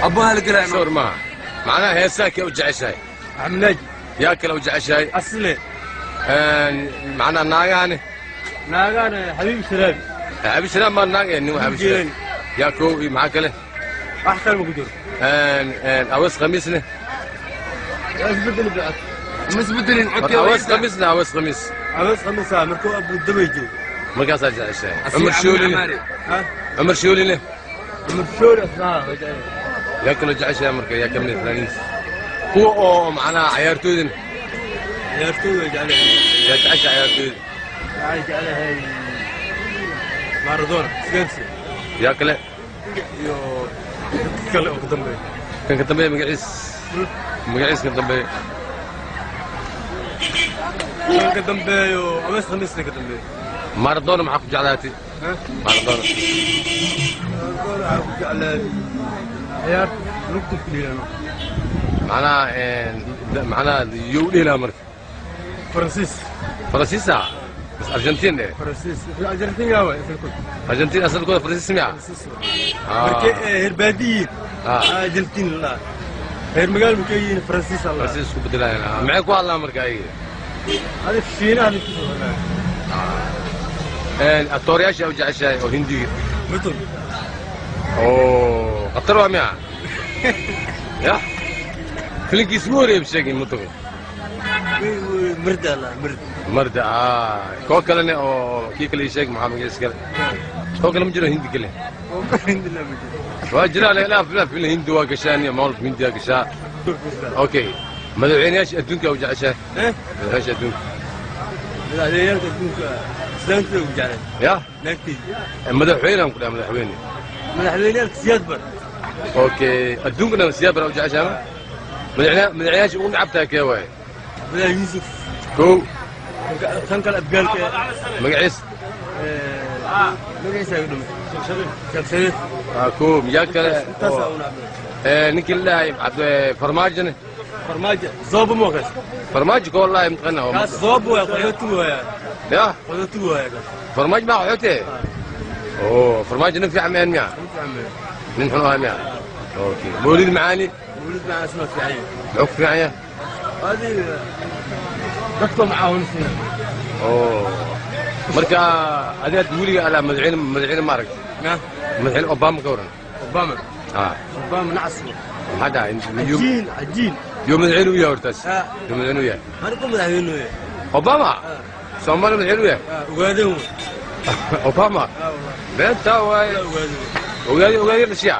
Abbaha la gelaa. Sawir maaha, macnaha heesaa kee u jeceshahay? Axmed Naaji. Yaa kale u jeceshahay? Asle. Macnaha naagahani? Naagahana Xabiib Sharaabi. Xabiib Sharaab maa naag nin waa Xabiib Sharaab. Yaa kow iyo maxaa kale? Wax kale ma ku jiro. Awees khamiisne? Isbedel bicad. Ma isbedelin codkii. Awees khamiisne, awees khamiis. Awees khamiisa markuu Abu Dabay joogo. Markaasaa jeceshahay. Cumar Shooline? Cumar Shooline? Cumar Shooli asnaa waa jecel. Yaa kaloo jeceshahay marka, yaa kamid fanaaniinta kuwa oo macnaha cayaartooydina? Ciyaartooyda waa jecelahay. Yaa jeceshahay cayaartooyda? Waxaan jecelahay Maradona, Skensi. Yaa kale? Iyo dadka kale oo ka dambeeya. Kan ka dambeeya magaciis, magaciis kan dambeeya? Kan ka dambeeyo Awees Khamiisna ka dambeeyo. Maradona maxaa ku jeclaatay Maradona? Maradona waxaa ku jeclaaday ciyaarta lugta ku dheelano. Macnaha, macnaha yuu dheelaa marka? Faransiis. Faransiisa bas Argentin eh? Faransiis, Argentin yaa waay asalkooda. Argentin asalkooda Faransiis miya? Faransiis markay heer baadiyiin Argentin la, heer magaal markay yihiin Faransiis alla. Faransiis isku bedelayaan. Maxay ku hadlaan marka ayaga? Hadi Shiinaha ku soo hadlaan. Atooryaasha u jeceshahay oo Hindiga? Mutun. Oo khatar waa miya? Ya filinkiis ugu horeeyay sheegin mutun. Marda la, marda. Marda. Koo kalena oo kii kale ii sheeg, maxaa magaciis kale? Koo kale ma jiro Hindi kale? Hindi la ma jiro. Waa jiraa la la filin Hindi waa gashaan iyo maalf Hindi waa gashaa. Okay, madaxweynayaasha adduunka u jeceshahay? Madaxweynayaasha adduunka? Madaxweyneyaalka adduunka islaamtooda ugu jeclay. Ya naagtayda. Madaxweyne aan ku dhahay, madaxweyne. Madaxweyneyaalka Siyaad Bar. Okay, adduunkana Siyaad Bar u jeceshahay. Madaxweyne, madaxweynayaasha ugu nacabtahay kee waaye? Madax Yuusuf. Kow. Kan kale Abgaalka. Magaciis? Magaciisa igu dhumay. Sheekh Shariif. Kow, yaa kale? Intaasaa ugu nacbay. Ninkii la dhahay Cabdi Farmaajone? Farmaajo zooba moo kaas. Farmaajo koo wallahi mataqaana. Kaas zooba waaya, qaxootigu waaya. Ya qaxootigu waaya kaas. Farmaajo maa qaxooti? Oo Farmaajo nin fiican miyan miya? Nin xun ahaa miya? Okay, Mawlid Macaani? Mawlid Macaani isna fiican yahay. Muxuu ku fiican yahay? Adi dadka macaawinsiina. Oo marka adiga weliga alaa madaxweyne, madaxweyne ma aragtay? Madaxweyne Obama ka waran? Obama? Obama nacas. Maxaa dhacay? Cajiin, cajiin. Yoo madaxweyne u yahay hortaas? Yoo madaxweyne u yahay? Anigu madaxweyne u yahay. Obama Soomaali madaxweyne u yahay? Ogaadeen. Obama beentaa waaye. Ogaade, ogaade dhashiya.